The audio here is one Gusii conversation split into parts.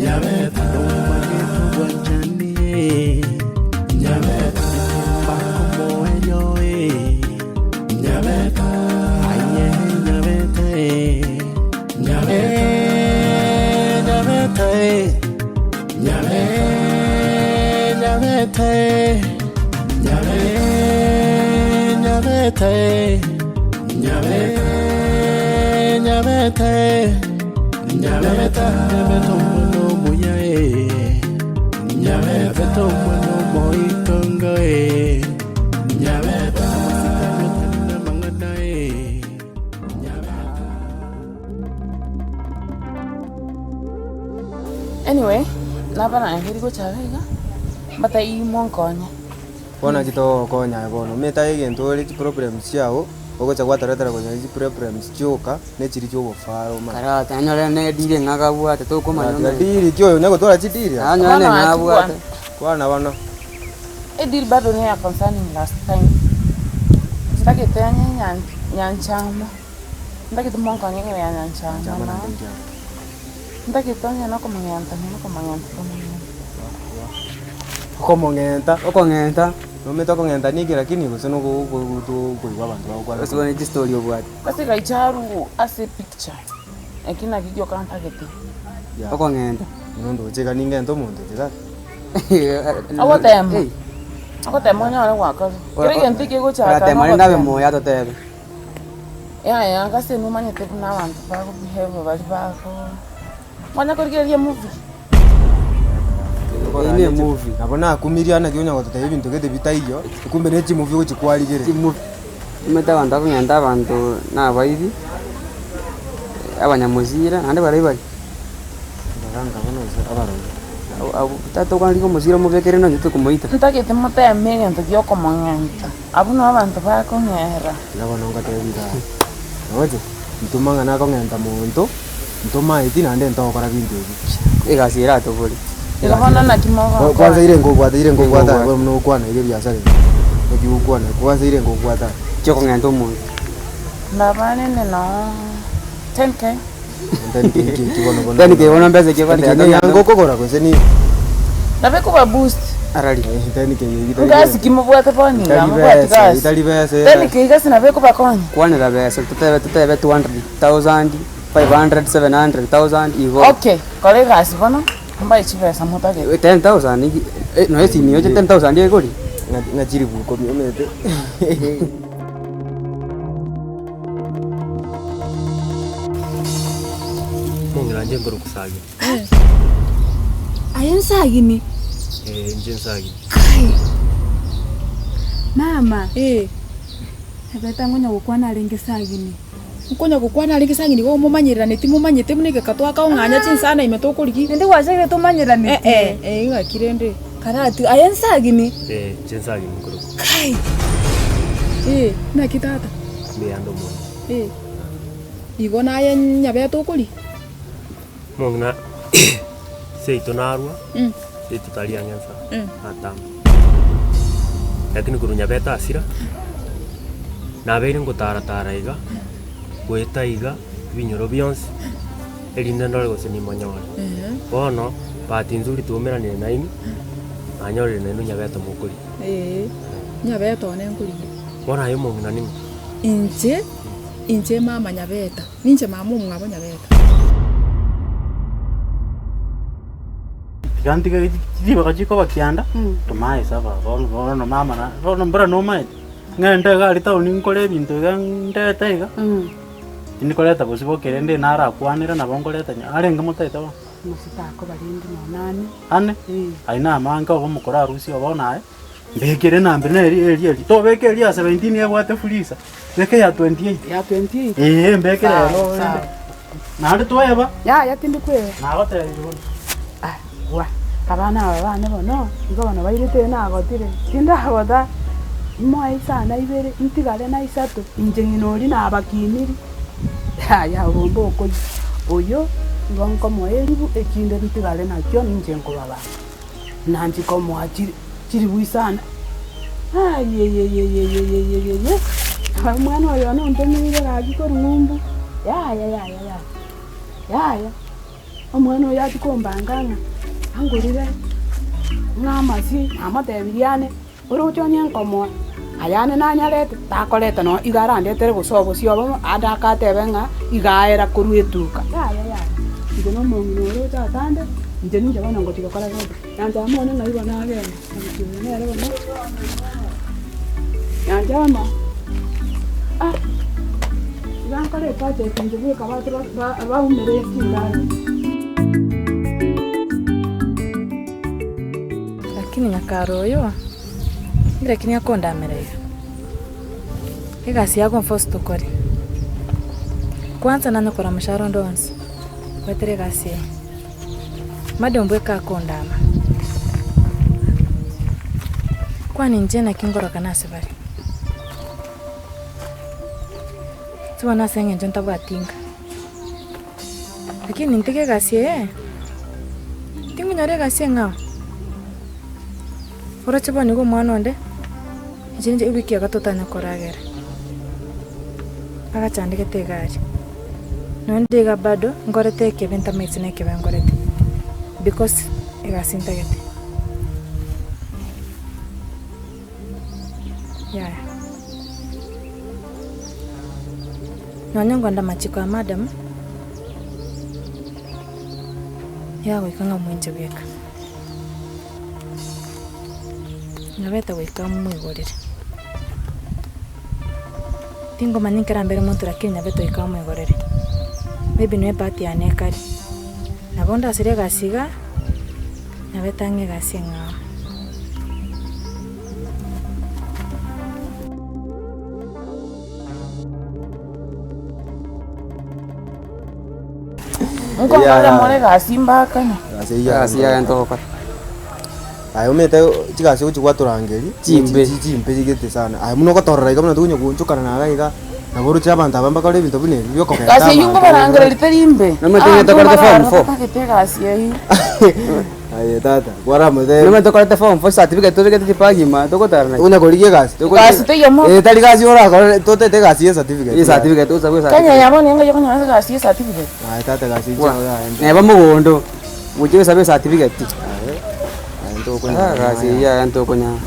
Nyabeta Nomanyete obwanchani Nyabeta Bakomoerio Nyabeta Aye Nyabeta Nyabeta Nyabeta Nyabeta Nyabeta Nyabeta Nyabeta Nyabeta Nyabeta omwana omuya eh. Nyabeta omwana omoitongo eh. Nyabeta amasikani otari namang'ana eh. Nyabeta. Anyway, naba naendeire gocha iga iga, mbataiyi monkonye. Bono naki togokonya aye bono, omanyete aye egento ore chiproblems chiago, ogocha gwatoretera konya chiproblems chioka, na echiri chia obofaro omanyete. Karate anyore ne ediri eng'ake abwate tokomanya Tiga omanyete. diri ki oyo onya gotwara chidiri aa? Anyore ne Bono eng'ake aki abwate. bwana. Kwana bono. Edeal bado niya concerning last time, ntagete onye nyan- nyanchama, ntagete monkonye igoro ya nyanchama Chama na naende nkiao. ntagete onye nokomong'enta nokomong'enta komong'enta. Okomong'enta. Okong'enta. Nomanyete okong'enta niki lakini gose nokoigwa abanto bagokwana. Gose bono chistori obwate. Ase gaicharu ase epicture, eki naki gioka ntagete. Okong'enta. Bono ndoche iga ning'ente omonto inche sasa. Ogotema, ogotema onyore gwakorire. Kera egento ekegochaka Oratema rende abe nogotema. moyo atotebe. Yaya gose nomanyete buna abanto bago behave baria bago, kwanya korigereria movie. Eye ne movie. Nabo nakumirie naki onya gototebia ebinto gete bitaiyo, kumbe ne chimovie ogochia kwarigereria. Chimovie. Omanyete abanto bakong'enta abanto na abaibi, abanyamosira, naende barabwo bari. Abaganga bono gose abarogi. Abwo tata okwana rigia omosira omobekere nonye tokomoita. Ntagete moteme egento gia okomong'enta, abwo nabo abanto bakong'era. Tiga bono ngotebi igaa, roche, ntoma ng'a nakong'enta monto, ntomaeti naende ntogokora binto ebi. Egasi eratobore. Igo bono naki mogokora? Kwanza ire nkobwata ire nkobwata aye bono nokwana iga ebiasara ebi, naki gokwana kwanza ire nkobwata aye. Chiokong'enta omonto. Nabarende noo 10K. Ten K bono mbesa ki ogoteba Ten K neyanga okogora gose ni? Nabo ekoba boost. Arari. Ten K eyio itari Ngasi ki mobwate bono iga Itari mobwati besa, gasi. itari besa Ten K gasi nabo ekobakonya. Kwanera besa totebe totebe 200,000, 500, 700,000 igo. Okay, kora egasi bono mbae chibesa motagete. 10,000 igi nonya esimi yoche 10,000 egori. Ng'a chiribu ikomi omanyete. Omong'ina inche nkorokwa Sagini. Aye Nsagini? Eh, inche Nsagini. Kai! Mama, ebete ngonya gokwana arenge Sagini. Nkonya gokwana arenge Sagini igo momanyeranetie momanyete buna egeka twakaong'anya chinsana ime tokorigia. Naende gwachakire tomanyeranetie. Eh, eh, eh, ng'aki rende. Karati, aye Nsagini? Eh, inche Nsagini nkorokwa. Kai! Eh, naki tata? Mbuya ande omonto. Eh, igo naye nyabete okoria? Omong'ina seito narwa, seito tari ang'e nsa, atama. Lakini korwa nyabete asira, nabeire ngotaratara iga, goeta iga, ebinyoro bionsi, erinde ndore gose nimonyore. Bono, bahati nzuri twaumeranire nainwe, nanyorire nainwe nyabete mokoria. Ee, nyabete one nkorigia. Bono aye omong'ina ning'o? Inche, inche mama nyabeta, ninche mama omwabo nyabeta. Tiga ntige chibaga chikoba kianda, tomae saba bono bono mama na bono mbora nomaete, ng'ende iga aria town nkore ebinto iga ndete iga, tindi koreta bosio boke rende narakwanera nabo nkoreta nya arenge motaete bono. Mositakoba rende nonya ane. Ane? Ayio namange obe omokoro arusie bono aye. Mbekere enamba neri eri eri, tobeka eria ya 17 ebwate freezer, beka eya 28. Ya 28? Eeh mbekere Sawa, ero sawa. rende. Naende tweba. Yaya tindi kweba. Nagotebirie bono. Ah, gwa, abana aba bane bono, igo bono bairete nagotire, tindagota, imoe isano ibere, ntigare na isato, inche ng'ina oria nabakiniri, yaya obo mbokoyia. Oyo, igo nkomoa eribu, echinde ntigare nachio ninche nkobabanga. Nanche komoa chiri chiribu isano, ayeyeyeyeyeyeyeye, omwana oyo one ontomeire gaki korwa ng'umbu, yaya yaya yaya, yaya. Omwana oyo achia kombanga ng'a angorere ng'a amasie, namotebirie ane, oroche onye nkomoa, ayane nanyarete, takoreta nonye iga arandetere gose obosie obomo, ande akatebe ng'a iga aera korwa etuka. Yaya yaya, inche na omong'ina oroche asande, inche ninche bono ngochia gokora gento. Nyanchama one ng'ai bono agende, omochie oyo nere bono Nyanchama ah, iga nkore ebudget inche bweka bache baumere chindagera. Lakini nyakare oyo, lakini akondamera iga, egasi yako mforce tokore, kwanza nanye kora moshahara onde onsi, goetera egasi eye. Madam bweka akondama. Kwani inche naki ngorokana ase bare? Ase bono ase eng'encho ntabwati inka. Lakini ntige egasi eye, tingonyora egasi eng'ao. Oroche bono iga omwana onde, inche ninche ewiki eye totanya koragera. Agachandegete egari. Naende iga bado nkorete ekebe ntamaeti nekebe nkorete, because egasi ntagete. Yaya. Nonye nkonda amachiko a madam, yagoika ng'a mwenche bweka. Nabete goika moigorere. Tingomanya ekero ambere monto lakini nabete goika moigorere. Maybe noe ebahati yane ekare. Nabo ndasire egasi igaa, nabete ang'e egasi eng'ao. Nkokora more egasi mbakane. Egasi yaye ntogokora. Aye omanyete chigasi ogochia gwatorangeria, Chimbe. chimbe chigete sana. Aye buna ogotorora iga buna tokonya goonchokana naye iga iga, nabo oroche abanto aba mbakore ebinto buna ebi bia okogenda Egasi eyio abanto. nkobarangereria teri mbe. Nomanyete ng'a tokorete form four. Batagete egasi eyio. Aye tata, kwaramotebia. Nomanyete tokorete form four certificate tobegete chibagi ime togotara naye. Onya korigia egasi. Egasi teiyo mo. Eh, tari gasi orakore, totete egasi ya certificate. Ye certificate togocha bwa Kenya certificate. ya bono enga okonyora egasi ya certificate. Aye tata egasi inche yaye. Neba mogondo. Gochia gosabe esatifiketi. Aye, Egasi eyio yaya ntokonyara.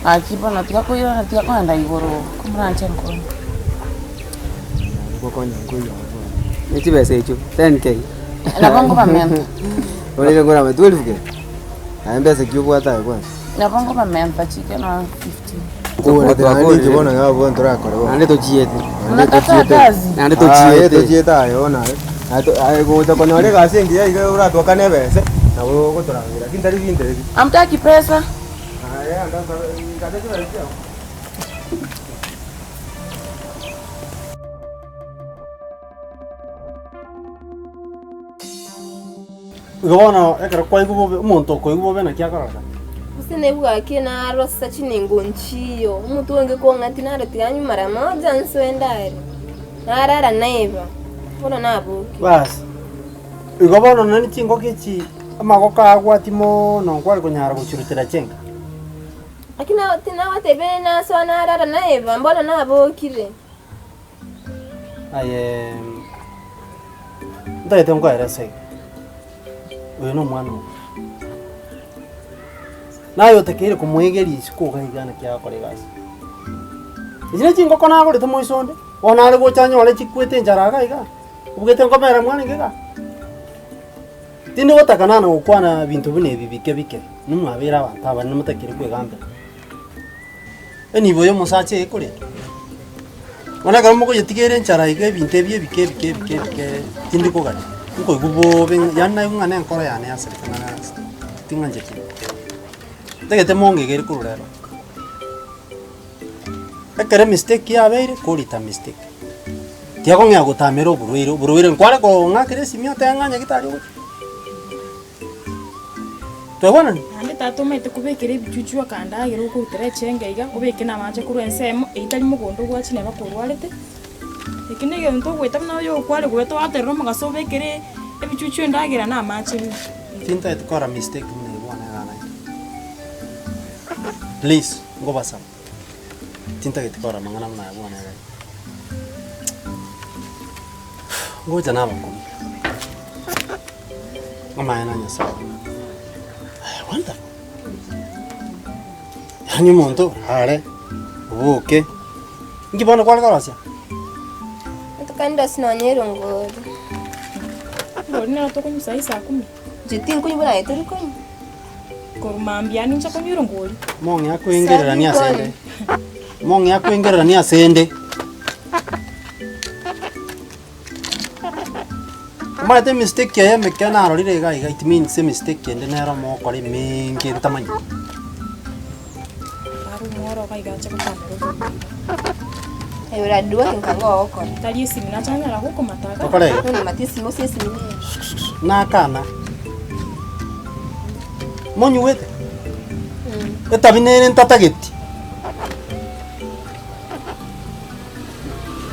Gaki bono tiga koirana tiga kogenda igoro komoranche nkonye. Ne chibesa echio 10K. Nabo nkobamenta. Orire ngorama 12 ke? Aye mbesa ki obwate aye kwanza? Nabo nkobamenta chike nonya 15. Okorete naende inche bono iga abwo ntorakore bono. Naende tochiete. Mnakataa kazi. Naende Aye tochiete. tochiete aye bono aye. Aye to- aye gocha konyora egasi engiya iga oratwakane ebese, nabo ogotorangeria lakini tari binto ebi. Hamtaki pesa? Aye anda ngate chibesa chiago. Igo bono ekero kwaigwa bobe, omonto okoigwa bobe naki akorora? Gose naigwe gaki narosa chinengo nchiyo, omonto onge kong'atia naro tiga anywe mara moja nsoe ndare, narara naiba, bono nabokia. Basi, igo bono nonye chingoko echi amagoko agwatia moono nkware konyara gochirutera chenga. Lakini tinagotebia nasoa narara naiba, mbono nabokire. Aye ntagete nkoerese iga, oyo na omwana one, naye otakeire komoegeria isiko iga iga naki agokora egasi. Echi ne chingoko nagorete moiso onde, bono are gocha anyore chikwete enchara iga iga, obugete nkomera mwarenge igaa. Tindi gotaka nana gokwana binto buna ebi bike bike, nimwabeire abanto abanene motakeire kwegambera. Enibo y'omosacha ekorendwa. Bono ekero mokoyetiga ere enchara iga ebinto ebi ebike ebike ebike ebike tindi kogania, nkoigwa bobe ng'a yaani naigwa ng'a na enkoro yane yasareka ng'a nase ting'ancheti. Ntagete mongegere korwa rero, ekero emistake yabeire, korita mistake. Tiakong'ea gotamera oborwaire, oborwaire nkware kong'akera esimi otebe ng'a nyagetari ogocha. Twaigwanani? Naende tata omanyete kobekera ebichuchu akandagera okorutera echenge iga, obeke na amache korwa ensemo, eyio tari mogondo obwachire neba korwarete. Eki na egento ogoeta buna oyo okware goeta oaterere omogaso obekere ebichuchu endagera na amache buna. Tintagete kora mistake buna eye bono iga naende. Please, ngobasaba, tintagete kora amang'ana buna aya bono iga. Ngocha nabakumia. Amaene a Nyasae. Aya wonderful. Yaani omonto are, oboke, inki bono kware korosia? Ntokandosi nonye erongori. Erongori nero tokonywa saii saa kumi. Inche tinkonywa buna aye tori konywa. Korwa mambia ninche konywa erongori. Mong'ea koengererania ase ende, mong'ea koengererania ase ende. Omanyete emistake eye emeke narorire iga iga it means emistake ende nere omogokora emenge ntamanyeti. Are omworo iga iga ache gotamera obogima iga. Aye oradue nka ngogokora. Tari esimi nacha anyara gokomata iga. Tokore iga. Nonye mati esimi ase esimi nere. Nakana. Monyuete? Etabi nere ntatageti.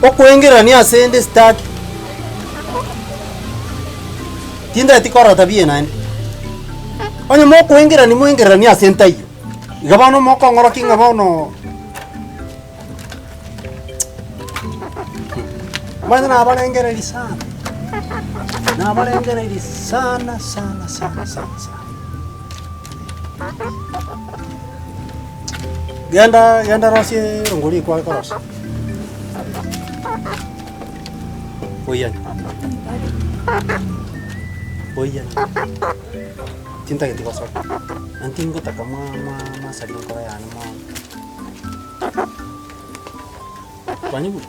Okoengererania ase ende sitaki, tintageti korora tabia eye naende. Onye mokoengererania moengereranie ase ntaiyo, iga bono mokong'orokia ng'a bono omanyete nabarengereiri sana, nabarengereiri sana sana sana sana sana. Genda genda rosie erongori ekware korosia. Oiyane. Oiyane. Tintageti gosoka. Na ntingotaka mwa mwa mwasaria enkoro yane mono. Kwanyigure?